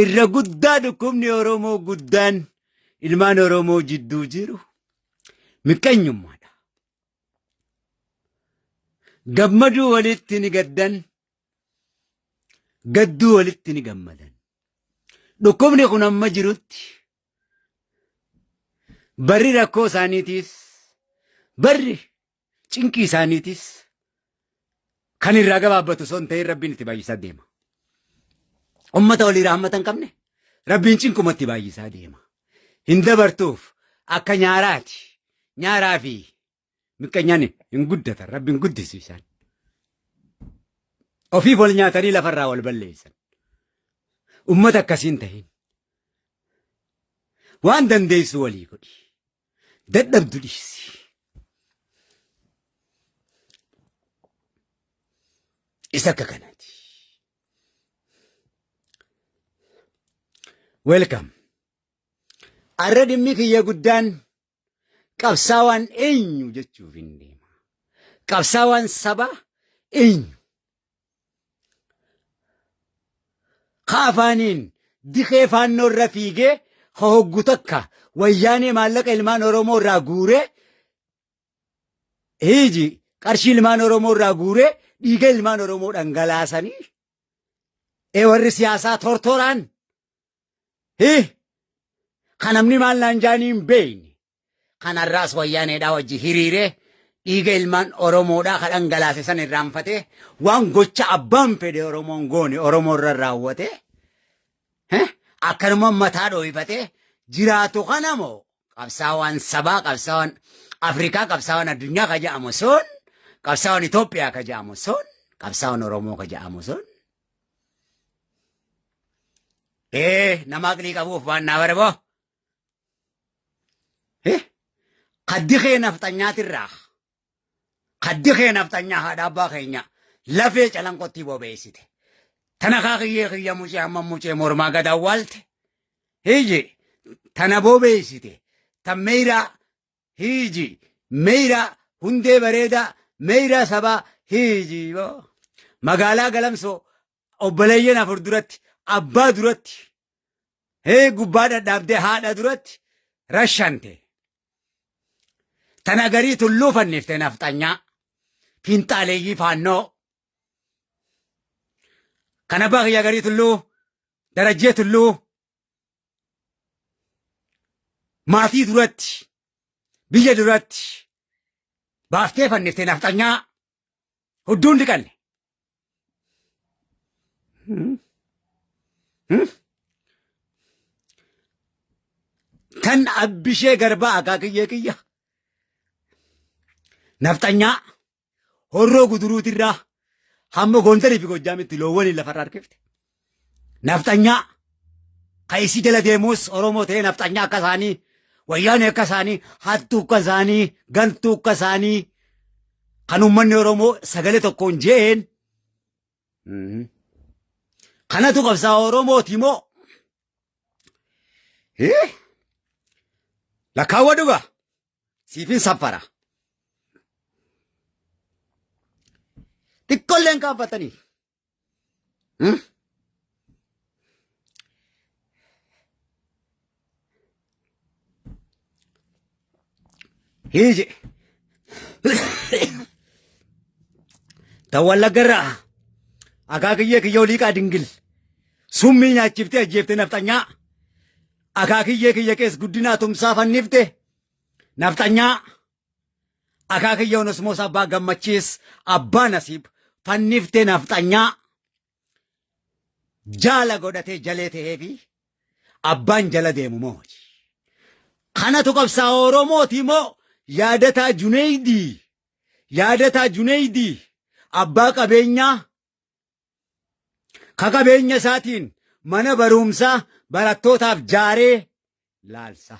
Irra guddaa dhukkubni Oromoo guddaan ilmaan Oromoo jidduu jiru miqqanyummaadha. Gammaduu walitti ni gaddan, gadduu walitti ni gammadan. Dhukkubni kun amma jirutti barri rakkoo isaaniitiis barri cinqii isaaniitiis kan irraa gabaabbatu osoo hin ta'in rabbiin itti baay'isaa deema. Ummata walii rahmata hin qabne rabbiin cinquma itti baay'isaa deema. Hin dabartuuf akka nyaaraati. Nyaaraa fi miqqanyaan hin guddatan rabbiin guddisu isaan. Ofiif wal nyaatanii lafarraa wal balleessan. Ummata akkasiin tahin. Waan dandeessu walii godhi. Dadhabdu dhiisi. Isa akka kanaati. Welcome. Arra dhimmi kiyya guddaan qabsaawaan eenyu jechuuf hin deema. Qabsaawaan sabaa eenyu? Ka afaaniin dikee faannoo irra fiigee ka hoggu takka wayyaanee maallaqa ilmaan Oromoo irraa guuree hiiji qarshii ilmaan Oromoo irraa guuree dhiiga ilmaan Oromoo dhangalaasanii ee warri siyaasaa tortoraan hi ka namni maal naan jaanii hin beekne Kanarraas wayyaaneedhaa wajji hiriiree dhiiga ilmaan Oromoodhaa ka dhangalaase san irraanfatee waan gocha abbaan fedhe Oromoon goone Oromoo irra raawwatee akkanuma mataa dhooyfatee jiraatu kana moo qabsaawaan sabaa qabsaawaan Afrikaa qabsaawaan addunyaa ka jedhamu sun qabsaawaan Itoophiyaa ka jedhamu sun qabsaawaan Oromoo ka jedhamu sun ee nama aqlii qabuuf waan naa bare boo. Kaddi kee nafxanyaatirraa kaddi kee nafxanyaa haadha abbaa keenya lafee calanqotti bobeessite. Tana kaakiyyee kiyya mucee hamma mucee mormaa gad awwaalte. Hiji tana bobeessite. Tan meeyraa hiji meeyraa hundee bareedaa meeyraa sabaa hiji magaalaa galamsoo obboleeyyan afur duratti abbaa duratti hee gubbaa dhadhaabdee haadha duratti rashante. Tana garii tulluu fannifte nafxanyaa fiinxaaleeyyii faannoo. Kan abbaa kiyya garii tulluu darajjee tulluu maatii duratti biyya duratti baaftee fannifte nafxanyaa hudduun dhiqanne. Tan abbishee garbaa akaakiyyee kiyya. Nafxanyaa horroo guduruutirraa hamma Gondarii fi Gojjaamitti loowwaniin lafarra harkifte. Nafxanyaa ka isii jala deemus Oromoo ta'ee nafxanyaa akka isaanii wayyaanee akka isaanii hattuu akka isaanii gantuu akka isaanii kan uummanni Oromoo sagalee tokkoon je'een kanatu qabsaa Oromooti moo lakkaawwa dhugaa siifin saffara. Xiqqoolleen kaanfatanii. Hiiji. Ta wallaggarraa akaakiyyee kiyya oliiqaa dingil summii nyaachiftee ajjeefte nafxanyaa akaakiyyee kiyya kees guddinaa tumsaa fannifte nafxanyaa Akaakiyya Onesmoos Abbaa Gammachiis Abbaa Nasiib fanniftee nafxanyaa jaala godhatee jalee ta'ee fi abbaan jala deemu moo. Kanatu qabsaa'aa Oromooti moo yaadataa Juneeydii yaadataa Juneeydii abbaa qabeenyaa ka qabeenya isaatiin mana barumsaa barattootaaf jaaree laalsa.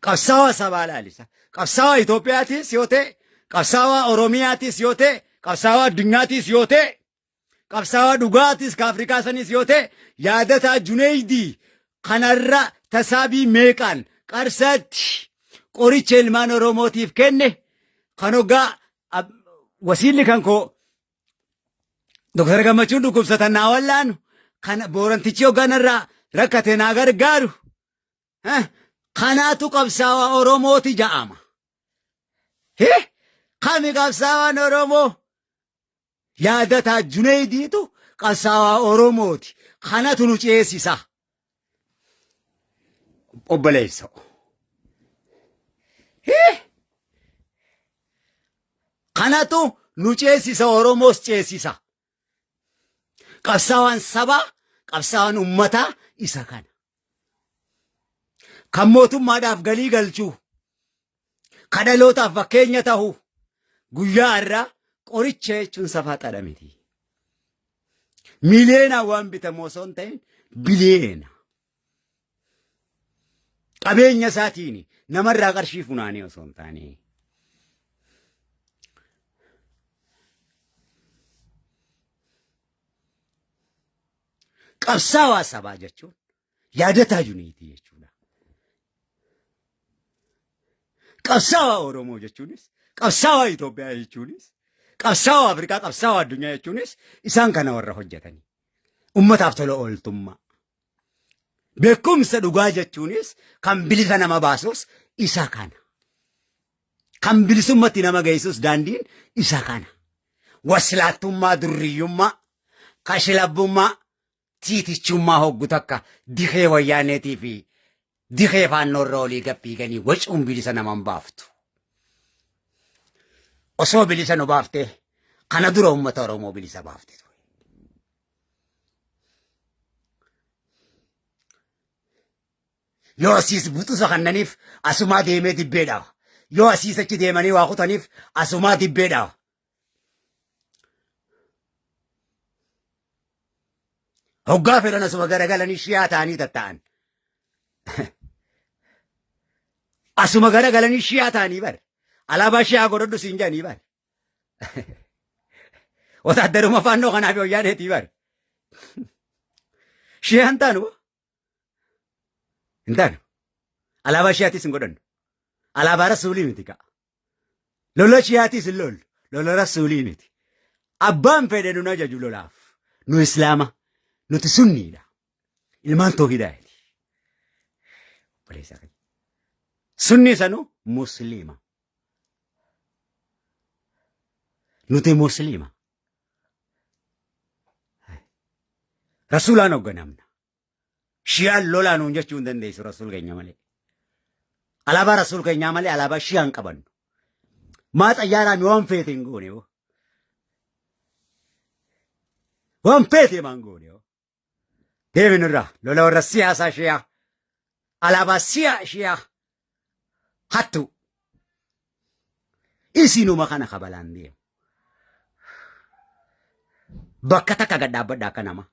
Qabsaawaa sabaa laalisa. Qabsaawaa Itoophiyaatis yoo ta'e, qabsaawaa Oromiyaatis yoo ta'e, qabsaawaa addunyaatiis yoo ta'e, qabsaawaa dhugaatis ka Afrikaa sanis yoo ta'e, yaadataa Juneeydii kanarra tasaabii meeqaan qarsaatti qoricha ilmaan Oromootiif kenne kan hoggaa wasiilli kan koo Doktar Gammachuun dhukkubsatan naa wallaanu kana boorantichi hogganarraa Rakkate naa gargaaru. Kanaatu qabsaawaa Oromooti ja'ama. Kami qabsaawaan Oromoo? Yaadataa Juneydiitu qabsaawaa Oromooti. Kanatu nu ceesisa. Obboleessa. Kanatu nu ceesisa, Oromoos ceesisa. Qabsaawaan sabaa, qabsaawaan ummataa isa kana. Kan mootummaadhaaf galii galchuu, kan dhalootaaf fakkeenya ta'u, guyyaa irraa qoricha jechuun safaaxaadha miti. Miliyoonaan waan bitamu osoo hin ta'in biliyoona. Qabeenya isaatiin namarraa qarshii funaanee osoo hin taane. Qabsaawaa sabaa jechuun Yaadataa Juniitii jechuudha. Qabsaawaa Oromoo jechuunis, qabsaawaa Itoophiyaa jechuunis, qabsaawaa Afrikaa, qabsaawaa addunyaa jechuunis isaan kana warra hojjetanii. Ummataaf tola ooltummaa. Beekumsa dhugaa jechuunis kan bilisa nama baasus isa kana. Kan bilisummatti nama geessus daandiin isa kana. Waslaattummaa, durriyyummaa, kashlabbummaa, tiitichummaa hoggu takka dikee wayyaaneetii fi dikee faannoo irra olii gad fiiganii wacuun bilisa nama hin baaftu. Osoo bilisa nu baaftee kana dura uummata Oromoo bilisa baafte ture. Yoo asiis buxusa kannaniif asumaa deemee dibbee dhawa. Yoo asiis achi deemanii waa kutaniif asumaa dibbee dhawa. Hoggaa fedhan asuma garagalanii shi'aa ta'anii tatta'an. Asuma garagalanii shi'aa ta'anii bar. Alaabaa shi'aa godhadhu siin jedhanii bar. Wataaddaruma faannoo kanaaf wayyaaneetii bar. Shi'aa hin taanu. Hin taanu. Alaabaa shi'aatis hin godhannu. Alaabaa rasuulii miti ka'a. Lola shi'aatis hin lollu. Lola rasuulii miti. Abbaan fedhe nun ajaju lolaaf. Nu islaama. Nuti sunniidha. Ilmaan toohidaati. Obboleessa kiyya. Sunni sanu musliima. Nuti musliima. Rasuulaan hoogganamna. Shi'aan lolaa nuun jechuu hin dandeessu rasuul keenya malee. Alaabaa rasuul keenyaa malee alaabaa shi'aan qabannu. Maa xayyaaraan waan feete hin goone hoo. Waan feete maan goone hoo. Deemi nurraa lola warra siyaasaa shi'aa. Alaabaa siyaa shi'aa. Hattu. Isinuma kana kabalaan deemu. Bakka takka gad dhaabbadha akka nama.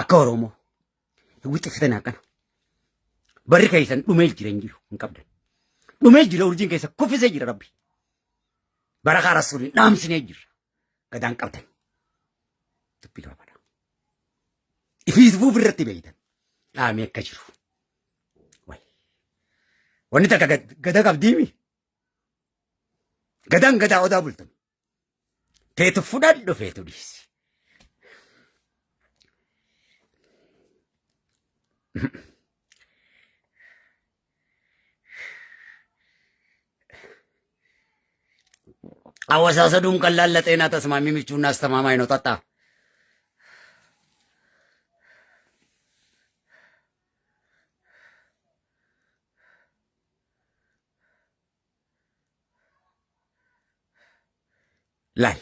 Akka Oromoo. Wixiftan akkana. Barri keessan dhumee jira hin jiru hin qabdan. Dhumee jira urjiin keessa kuffisee jira rabbi. Barakaa rasuuliin dhaamsinee jira. Gadaan qabdan. Dubbii gabaabadha. Ifiif irratti beeytan. Dhaamee akka jiru. Wanni takka gada qabdiimi. Gadaan gadaa odaa bultame. Feetu fudhadhu feetu dhiisi. አወሳሰዱም ቀላል ለጤና ተስማሚ ምቹና አስተማማኝ ነው። ጠጣ። Laal.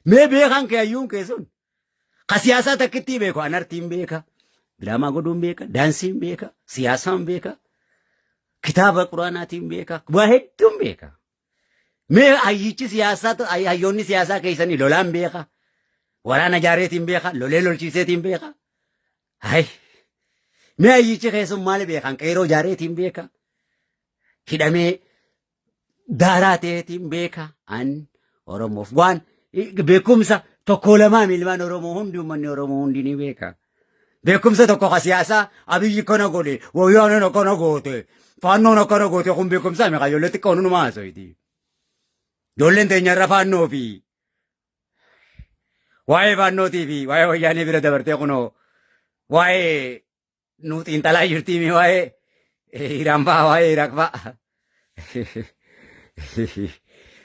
Mee beekaan kee hayyuun kee sun ka siyaasaa takkittii beeku an artiin beeka, diraamaa godhuun beeka, daansiin beeka, siyaasaan beeka, kitaaba quraanaatiin beeka, waa hedduun beeka. Mee hayyichi siyaasaa hayyoonni siyaasaa keessanii lolaan beeka, waraana jaareetiin beeka, lolee lolchiiseetiin beeka. Hay. Mee hayyichi keessun maali beekan qeeroo jaareetiin beeka, hidhamee daaraa ta'eetiin beeka an Oromoof waan beekumsa tokko lamaa ilmaan Oromoo hundi uummanni Oromoo hundi ni beeka. Beekumsa tokko ka siyaasaa Abiyyi kana godhe wayyaaneen akkana goote faannoon akkana goote kun beekumsa meeqa ijoollee xiqqoon numa haasoyti. Ijoolleen teenya irra faannoo fi waa'ee faannootii fi waa'ee wayyaanee bira dabartee kunoo waa'ee nu xiinxalaa jirtii mi waa'ee Iraan fa'a waa'ee Iraaq fa'a.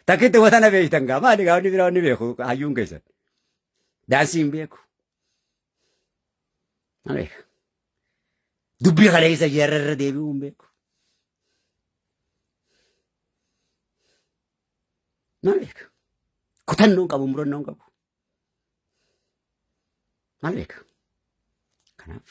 Takkitti watana beektan gaa maali gaa wanni biraa wanni beeku hayyuun keessan. Daansii hin beeku. Maal beeka? Dubbii kaleessa jarra irra deebi'uu hin beeku. Maal beeka? Kutannoo hin qabu murannoo hin qabu. Maal beeka? Kanaaf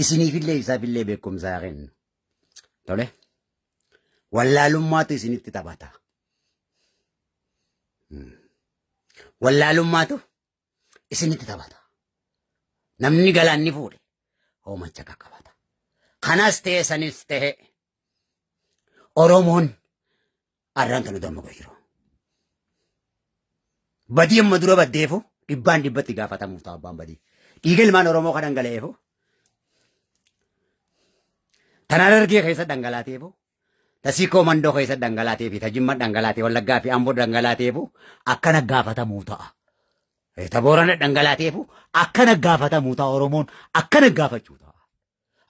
isiniifillee isaafillee beekumsa haa kennu. Tole. Wallaalummaatu isinitti taphata. Wallaalummaatu isinitti taphata. Namni galaanni fuudhe hoomacha qaqqabata. Kanas ta'e sanis ta'e Oromoon arraan tanu dammaqu jiru. Badii amma dura baddeefu dhibbaan dhibbatti gaafatamuuf ta'a abbaan badii. Dhiiga ilmaan Oromoo kan dhangala'eefu tan Harargee keessa dhangalaateefu ta Siikoo Mandoo keessa dhangalaatee fi ta Jimma dhangalaatee Wallaggaa fi Amboo dhangalaateefu akkana gaafatamuu ta'a. Ta Boorana dhangalaateefu akkana gaafatamuu ta'a Oromoon akkana gaafachuu ta'a.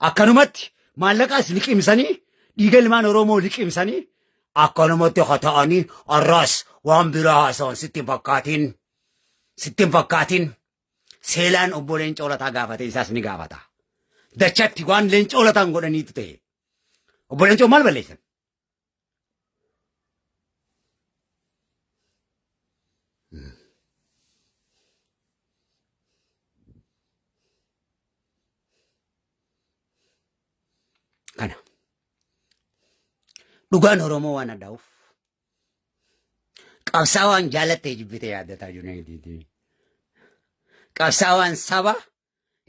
Akkanumatti maallaqaas liqimsanii dhiiga ilmaan Oromoo liqimsanii akkanumatti haa ta'anii arraas waan biraa haasawan sitti hin fakkaatin. Sitti hin fakkaatin. Seelaan obbo Leencoo Lataa gaafate isaas ni gaafata. Dachatti waan Leencoo Lataan godhaniitu ta'e. Obbo Leencoo maal balleessan? Kana. Dhugaan Oromoo waan addaa'uuf. Qabsaawaan jaalattee jibbite yaadataa Junayidiiti. Qabsaawaan saba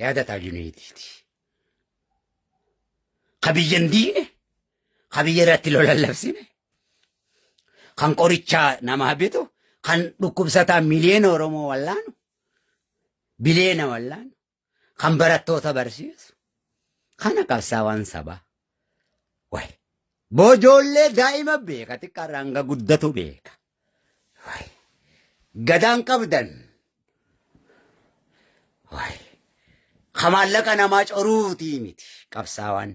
yaadataa Junayidiiti. Ka biyya hin diine, ka biyya irratti lola hin labsine, kan qorichaa namaa bitu, kan dhukkubsataa miliyoona Oromoo wallaanu, biliyoona wallaanu, kan barattoota barsiisu, kana qabsaawaan sabaa. Wayi. Bojoollee daa'ima beeka xiqqaarraa hanga guddatu beeka. Wayi. Gadaan qabdan. Wayi. Ka maallaqa namaa coruutii miti qabsaawaan.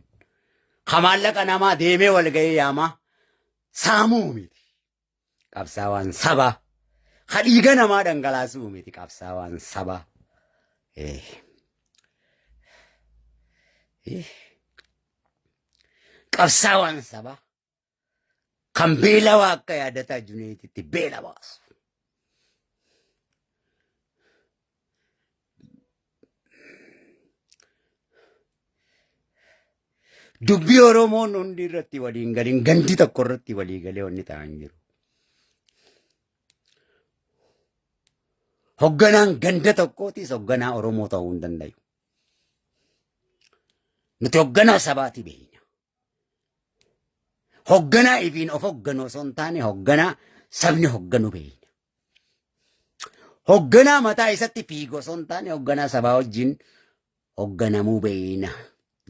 Ka maallaqa namaa deemee walga'ii yaamaa saamuu miti. Qabsaawaan sabaa. Ka dhiiga namaa dhangalaasuu miti qabsaawaan sabaa. Eh. Eh. Qabsaawaan sabaa. Kan beelawaa akka yaadataa Juneetitti beela baasu. Dubbii Oromoon hundi irratti waliin galin gandi tokko irratti walii galee wanni ta'an jiru. Hogganaan ganda tokkootis hogganaa Oromoo ta'uu hin dandayu. Nuti hogganaa sabaati beekna. Hogganaa ifiin of hogganu osoo hin taane hogganaa sabni hogganu beekna. Hogganaa mataa isatti fiigu osoo hin taane hogganaa sabaa wajjin hogganamuu beekna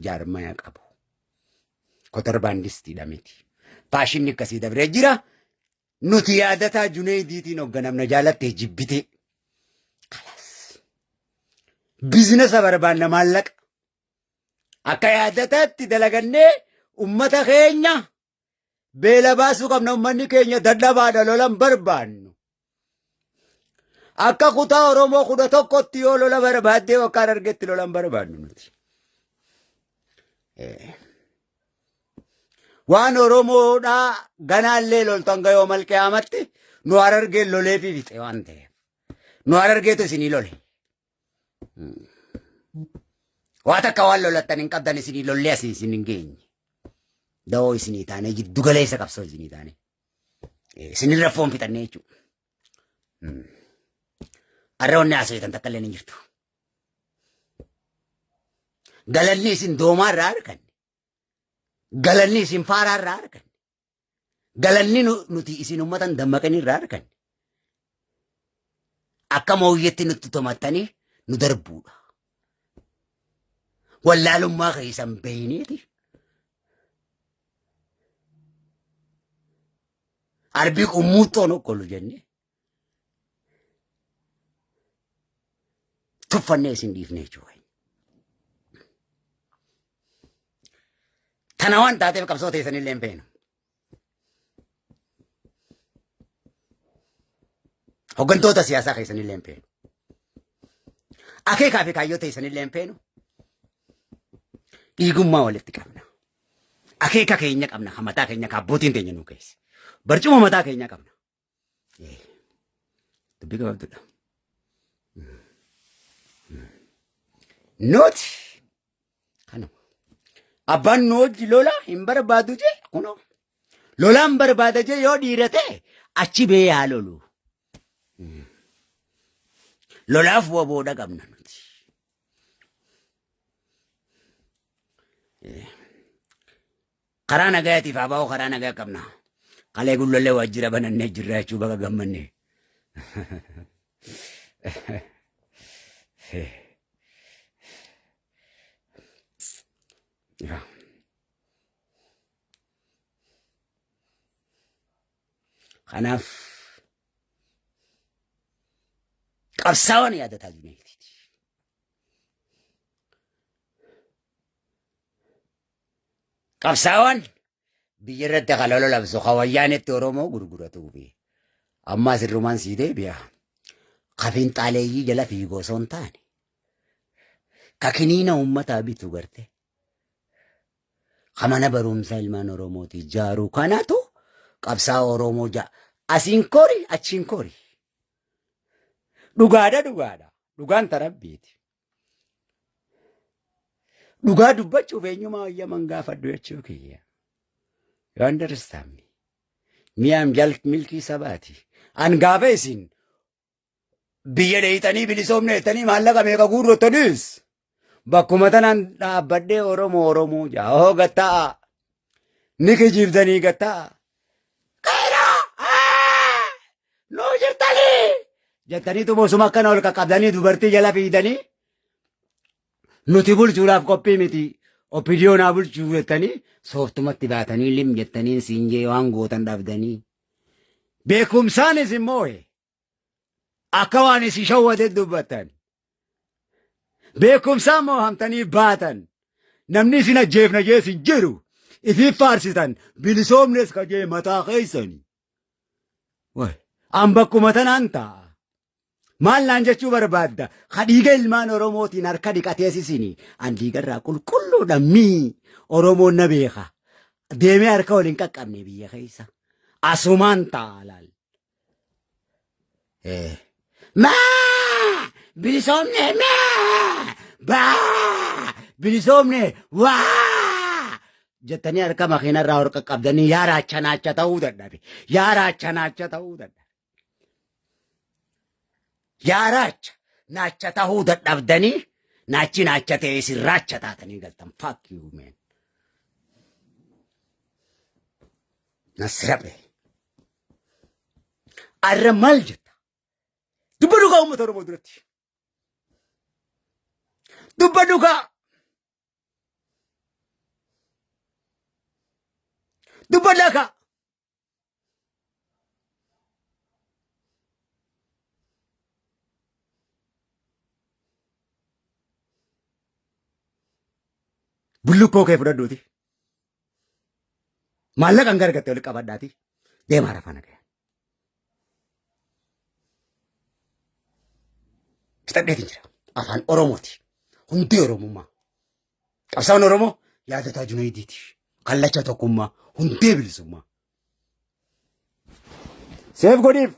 jaarmaya qabu. Kotorbaandistiidha miti. Faashinni akkasii dabree jira. Nuti yaadataa Juneeydiitiin hogganamna jaalattee jibbitee. Kalas. Bizinasa barbaanna maallaqa. Akka yaadataatti dalagannee ummata keenya beela baasuu qabna. Ummanni keenya dadhabaadha lolan barbaannu. Akka kutaa Oromoo 11tti yoo lola barbaaddee wakkaan argetti lolan barbaannu nuti. Waan Oromoodhaa ganaallee loltu hanga yoo malqiyaamatti nu Harargeen loleefi fixe waan ta'eef. Nu Harargeetu isinii lole. Waa takka waan lolattan hin qabdan isinii lollee asii isin hin geenye. Da'oo isinii taane jiddu galeessa qabsoo isinii taane. Isinirra foon fixannee jechuudha. Arra wanni haasoftan takka illee hin jirtu. Galanni isin doomaa irraa arganne. Galanni isin faaraa irraa arganne. Galanni nuti isin uummata hin dammaqin irraa arganne. Akka mooyyetti nutti tomattanii nu darbuudha. Wallaalummaa keessan beeyneeti. Arbi qummuuxxoon okkolu jennee tuffannee isin dhiifne jechuudha. Tana waan taateef qabsoo teessanillee hin feenu. Hoggantoota siyaasaa keessanillee hin feenu. Akeekaa fi kaayyoo teessanillee hin feenu. Dhiigummaa walitti qabna. Akeeka keenya qabna, kan mataa keenya, kan abbootiin teenya nuu keessa. Barcuma mataa keenya qabna. Dubbii gabaabduudha. Nuti kanuma. Abbaan nu hojii lola hin barbaadu jee kunoo. Lolaan barbaada jee yoo dhiira ta'e achi bee haa lolu. Lolaaf waboodha qabna nuti. Karaa nagayaatiif abaa'oo karaa nagaa qabna. Kalee gullallee waajjira banannee jirra jechuu baga gammanne. Kanaaf qabsaa'oon yaadataa jiru. Qabsaawaan biyya irratti kan lola labsu kan wayyaanetti Oromoo gurguratuu fi ammaa sirrumaan sii deebi'a. Ka finxaaleeyyii jala fiigu osoo hin taane ka kiniina uummataa bitu garte ka mana barumsaa ilmaan Oromooti ijaaru kanatu qabsaa'aa Oromoo ja'a. Asiin kori achiin kori. Dhugaadha dhugaadha. Dhugaan tarabbiiti. Dhugaa dubbachuuf eenyumaa wayyaman gaafadhu jechuu kiyya. You understand me? Mi'aan jal milkii sabaati. An gaafa isin biyya dheeyxanii bilisoomne jettanii maallaqa meeqa guurrottanis bakkuma tanaan dhaabbadhee Oromoo Oromoo jaa hoo gattaa'a. Ni kijibdanii gattaa'a. Qeeroo! Nuu jirtanii! Jettaniitu bosuma akkana ol qaqqabdanii dubartii jala fiigdanii nuti bulchuudhaaf qophii miti. Opidiyoo naa bulchuu jettanii sooftumatti baatanii lim jettanii siin jee waan gootan dhabdanii. Beekumsaanis immoo akka waan isin shawwate dubbattan. Beekumsaan moohamtanii baatan. Namni isin ajjeefna jee isin jiru. Ifiif faarsitan bilisoomnes ka jee mataa keessani. Way, An bakkuma tanaan taa'a. Maal naan jechuu barbaadda? Ka dhiiga ilmaan Oromootiin harka dhiqatees isini. An dhiigarraa qulqulluudha mii. Oromoon na beeka. Deemee harka wal hin qaqqabne biyya keessa. Asumaan taa'a laal. Maa! Bilisoomne maa! Baa! Bilisoomne waa! Jettanii harka makiinarraa ol qaqqabdanii yaa raacha naacha ta'uu dadhabe. Yaa raacha naacha ta'uu dadhabe. Yaa raacha naacha ta'uu dadhabdanii naachi naacha ta'ee isin raacha taatanii galtan. Fuck you man. Nasirabe. Arra maal jetta? Dubba dhugaa uummata Oromoo duratti. Dubba dhugaa. Dubba dhagaa. Bullukkoo kee fudhadhuuti. Maallaqa hin gargatte walitti qabadhaati. Deemaa rafaa nagaya. Fixadheetiin jira. Afaan Oromooti. Hundee Oromummaa. Qabsaa'oon Oromoo yaadataa Junaydiiti. Kallacha tokkummaa. Hundee bilisummaa. Seef godhiif.